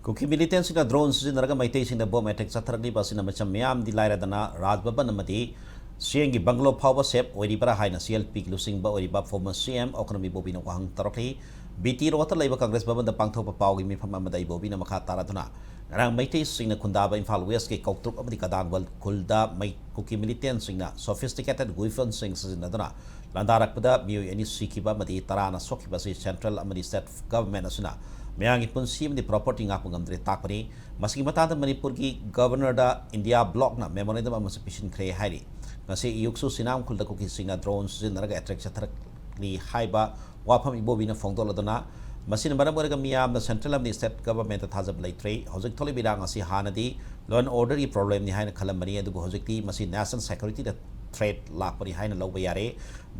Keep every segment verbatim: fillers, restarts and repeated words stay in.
ꯀꯨꯀꯤ ꯃꯤꯂꯤꯇꯦꯟꯁꯤꯡꯅ drone ꯁꯤꯖꯤꯟꯅꯔꯒ ꯃꯩꯇꯩꯁꯤꯡꯗ bomb attack ꯆꯠꯊꯔꯛꯂꯤꯕ ꯑꯁꯤꯅ ꯃꯤꯆꯝ ꯃꯤꯌꯥꯝꯗꯤ ꯂꯥꯏꯔꯗꯅ ꯔꯥꯖ ꯚꯕꯟ ꯑꯃꯗꯤ ꯁꯤ ꯑꯦꯝꯒꯤ ꯕꯪꯒꯂꯣ ꯐꯥꯎꯕ ꯁꯦꯐ ꯑꯣꯏꯔꯤꯕ꯭ꯔꯥ ꯍꯥꯏꯅ ꯁꯤ ꯑꯦꯜ ꯄꯤꯒꯤ ꯂꯨꯆꯤꯡꯕ ꯑꯣꯏꯔꯤꯕ ꯐꯣꯔꯃꯔ ꯁꯤ ꯑꯦꯝ ꯑꯣꯀ꯭ꯔꯝ ꯏꯕꯣꯕꯤꯅ ꯋꯥꯍꯪ ꯇꯧꯔꯛꯂꯤ꯫ ꯕꯤ ꯇꯤ ꯔꯣꯗꯇ ꯂꯩꯕ ꯀꯪꯒ꯭ꯔꯦꯁ ꯚꯕꯟꯗ ꯄꯥꯡꯊꯣꯛꯄ ꯄꯥꯎꯒꯤ ꯃꯤꯐꯝ ꯑꯃꯗ ꯏꯕꯣꯕꯤꯅ ꯃꯈꯥ ꯇꯥꯔꯗꯨꯅ ꯉꯔꯥꯡ ꯃꯩꯇꯩꯁꯤꯡꯅ ꯈꯨꯟꯗꯥꯕ ꯏꯝꯐꯥꯜ ꯋꯦꯁꯀꯤ ꯀꯧꯇ꯭ꯔꯨꯛ ꯑꯃꯗꯤ ꯀꯗꯥꯡꯕꯜ ꯈꯨꯜꯗ ꯃꯩ ꯀꯨꯀꯤ ꯃꯤꯂꯤꯇꯦꯟꯁꯤꯡꯅ ꯁꯣꯐꯤꯁꯇꯤꯀꯦꯇꯦꯠ ꯋꯤꯐꯟꯁꯤꯡ ꯁꯤꯖꯤꯟꯅꯗꯨꯅ ꯂꯥꯟꯗꯥꯔꯛꯄꯗ ꯃꯤꯑꯣꯏ ꯑꯅꯤ ꯁꯤꯈꯤꯕ ꯑꯃꯗꯤ ꯇꯔꯥꯅ ꯁꯣꯛꯈꯤꯕ ꯑꯁꯤ ꯁꯦꯟꯇ꯭ꯔꯦꯜ ꯑꯃꯗꯤ ꯁ꯭ꯇꯦꯠ ꯒꯚꯔꯟꯃꯦꯟꯠ ꯑꯁꯤꯅ ꯃꯌꯥꯝꯒꯤ ꯄꯨꯟꯁꯤ ꯑꯃꯗꯤ ꯄ꯭ꯔꯣꯄꯔꯇꯤ ꯉꯥꯛꯄ ꯉꯝꯗ꯭ꯔꯦ ꯇꯥꯛꯄꯅꯤ꯫ ꯃꯁꯤꯒꯤ ꯃꯇꯥꯡꯗ ꯃꯅꯤꯄꯨꯔꯒꯤ ꯒꯚꯔꯅꯔꯗ ꯏꯟꯗꯤꯌꯥ ꯕ꯭ꯂꯣꯛꯅ ꯃꯦꯃꯣꯔꯦꯟꯗꯝ ꯑꯃꯁꯨ ꯄꯤꯁꯤꯟꯈ꯭ꯔꯦ ꯍꯥꯏꯔꯤ꯫ ꯉꯁꯤ ꯑꯌꯨꯛꯁꯨ ꯁꯤꯅꯥꯝ ꯈꯨꯜꯗ ꯀꯨꯀꯤꯁꯤꯡꯅ ꯗ꯭ꯔꯣꯟ ꯁꯤꯖꯤꯟꯅꯔꯒ ꯑꯦꯇꯦꯛ ꯆꯠꯊꯔꯛꯂꯤ ꯍꯥꯏꯕ ꯋꯥꯐꯝ ꯏꯕꯣꯕꯤꯅ ꯐꯣꯡꯗꯣꯛꯂꯗꯨꯅ, ꯃꯁꯤꯅ ꯃꯔꯝ ꯑꯣꯏꯔꯒ ꯃꯤꯌꯥꯝꯅ ꯁꯦꯟꯇ꯭ꯔꯦꯜ ꯑꯃꯗꯤ ꯁ꯭ꯇꯦꯠ ꯒꯚꯔꯟꯃꯦꯟꯠꯇ ꯊꯥꯖꯕ ꯂꯩꯇ꯭ꯔꯦ꯫ ꯍꯧꯖꯤꯛ ꯊꯣꯛꯂꯤꯕ ꯏꯔꯥꯡ ꯑꯁꯤ ꯍꯥꯟꯅꯗꯤ ꯂꯣ ꯑꯦꯟ ꯑꯣꯔꯗꯔꯒꯤ ꯄ꯭ꯔꯣꯕ꯭ꯂꯦꯝꯅꯤ ꯍꯥꯏꯅ ꯈꯜꯂꯝꯕꯅꯤ, ꯑꯗꯨꯕꯨ ꯍꯧꯖꯤꯛꯇꯤ ꯃꯁꯤ ꯅꯦꯁꯅꯦꯜ ꯁꯦꯀ꯭ꯌꯨꯔꯤꯇꯤꯗ ꯊ꯭ꯔꯦꯠ ꯂꯥꯛꯄꯅꯤ ꯍꯥꯏꯅ ꯂꯧꯕ ꯌꯥꯔꯦ꯫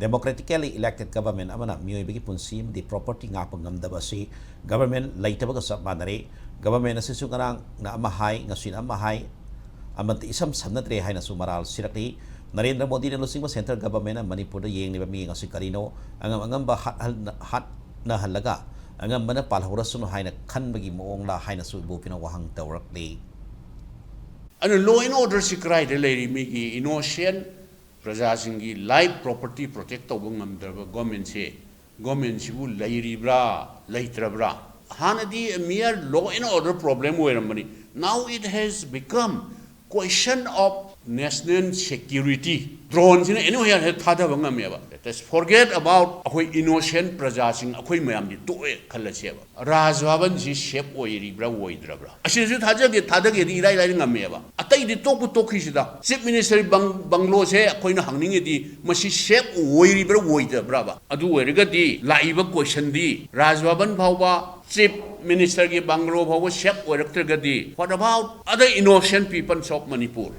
ꯗꯦꯃꯣꯀ꯭ꯔꯦꯇꯤꯀꯦꯜꯂꯤ ꯏꯂꯦꯛꯇꯦꯠ ꯒꯚꯔꯟꯃꯦꯟꯠ ꯑꯃꯅ ꯃꯤꯑꯣꯏꯕꯒꯤ ꯄꯨꯟꯁꯤ ꯑꯃꯗꯤ ꯄ꯭ꯔꯣꯄꯔꯇꯤ ꯉꯥꯛꯄ ꯉꯝꯗꯕ ꯑꯁꯤ ꯒꯚꯔꯟꯃꯦꯟꯠ ꯂꯩꯇꯕꯒ ꯆꯞ ꯃꯥꯟꯅꯔꯦ꯫ ꯒꯚꯔꯟꯃꯦꯟꯠ ꯑꯁꯤꯁꯨ ꯉꯔꯥꯡꯅ ꯑꯃ ꯍꯥꯏ, ꯉꯁꯤꯅ ꯑꯃ ꯍꯥꯏ, ꯑꯃꯠꯇ ꯏꯁꯝ ꯁꯝꯅꯗ꯭ꯔꯦ ꯍꯥꯏꯅꯁꯨ ꯃꯔꯥꯜ ꯁꯤꯔꯛꯂꯤ꯫ ꯅꯔꯦꯟꯗ꯭ꯔ ꯃꯣꯗꯤꯅ ꯂꯨꯆꯤꯡꯕ ꯁꯦꯟꯇ꯭ꯔꯦꯜ ꯒꯚꯔꯟꯃꯦꯟꯠꯅ ꯃꯅꯤꯄꯨꯔꯗ ꯌꯦꯡꯂꯤꯕ ꯃꯤꯠꯌꯦꯡ ꯑꯁꯤ ꯀꯔꯤꯅꯣ? ꯑꯉꯝ ꯑꯉꯝꯕ ꯍꯥꯠꯍꯟ-, ꯍꯥꯠꯅꯍꯜꯂꯒ ꯑꯉꯝꯕꯅ ꯄꯥꯜꯍꯧꯔꯁꯅꯨ ꯍꯥꯏꯅ ꯈꯟꯕꯒꯤ ꯃꯑꯣꯡꯂ ꯍꯥꯏꯅꯁꯨ ꯏꯕꯣꯕꯤꯅ ꯋꯥꯍꯪ ꯇꯧꯔꯛꯂꯤ꯫ ꯑꯗꯨꯅ law and order ꯁꯤ ꯀꯗꯥꯏꯗ ꯂꯩꯔꯤ? ꯃꯤꯒꯤ innocent ꯄ꯭ꯔꯖꯥꯁꯤꯡꯒꯤ life, property protect ꯇꯧꯕ ꯉꯝꯗ꯭ꯔꯕ government ꯁꯦ, government ꯁꯤꯕꯨ ꯂꯩꯔꯤꯕ꯭ꯔꯥ, ꯂꯩꯇ꯭ꯔꯕ꯭ꯔꯥ? ꯍꯥꯟꯅꯗꯤ a mere law and order problem ꯑꯣꯏꯔꯝꯕꯅꯤ꯫ Now it has become question of national security. Drone ꯁꯤꯅ anywhere ꯍꯦꯛ ꯊꯥꯗꯕ ꯉꯝꯃꯦꯕ꯫ Let us forget about ꯑꯩꯈꯣꯏ innocent ꯄ꯭ꯔꯖꯥꯁꯤꯡ, ꯑꯩꯈꯣꯏ ꯃꯌꯥꯝꯗꯤ ꯇꯣꯛꯑꯦ ꯈꯜꯂꯁꯦꯕ꯫ ꯔꯥꯖ ꯚꯕꯟꯁꯤ ꯁꯦꯐ ꯑꯣꯏꯔꯤꯕ꯭ꯔꯥ ꯑꯣꯏꯗ꯭ꯔꯕ꯭ꯔꯥ? ꯑꯁꯤꯁꯨ ꯊꯥꯖꯒꯦ, ꯊꯥꯗꯒꯦꯗꯤ ꯏꯔꯥꯏ ꯂꯥꯏꯅ ꯉꯝꯃꯦꯕ꯫ ꯑꯇꯩꯗꯤ ꯇꯣꯛꯄꯨ ꯇꯣꯛꯈꯤꯁꯤꯗ, ꯆꯤꯐ ꯃꯤꯅꯤꯁꯇꯔ ꯕꯪ-, ꯕꯪꯒ꯭ꯂꯣꯁꯦ ꯑꯩꯈꯣꯏꯅ ꯍꯪꯅꯤꯡꯉꯤꯗꯤ ꯃꯁꯤ ꯁꯦꯐ ꯑꯣꯏꯔꯤꯕ꯭ꯔꯥ ꯑꯣꯏꯗꯕ꯭ꯔꯕ? ꯑꯗꯨ ꯑꯣꯏꯔꯒꯗꯤ ꯂꯥꯛꯏꯕ ꯀꯣꯏꯁꯟꯗꯤ ꯔꯥꯖ ꯚꯕꯟ ꯐꯥꯎꯕ, ꯆꯤꯐ ꯃꯤꯅꯤꯁꯇꯔꯒꯤ ꯕꯪꯒ꯭ꯂꯣ ꯐꯥꯎꯕ safe ꯑꯣꯏꯔꯛꯇ꯭ꯔꯒꯗꯤ, what about other innocent peoples of Manipur?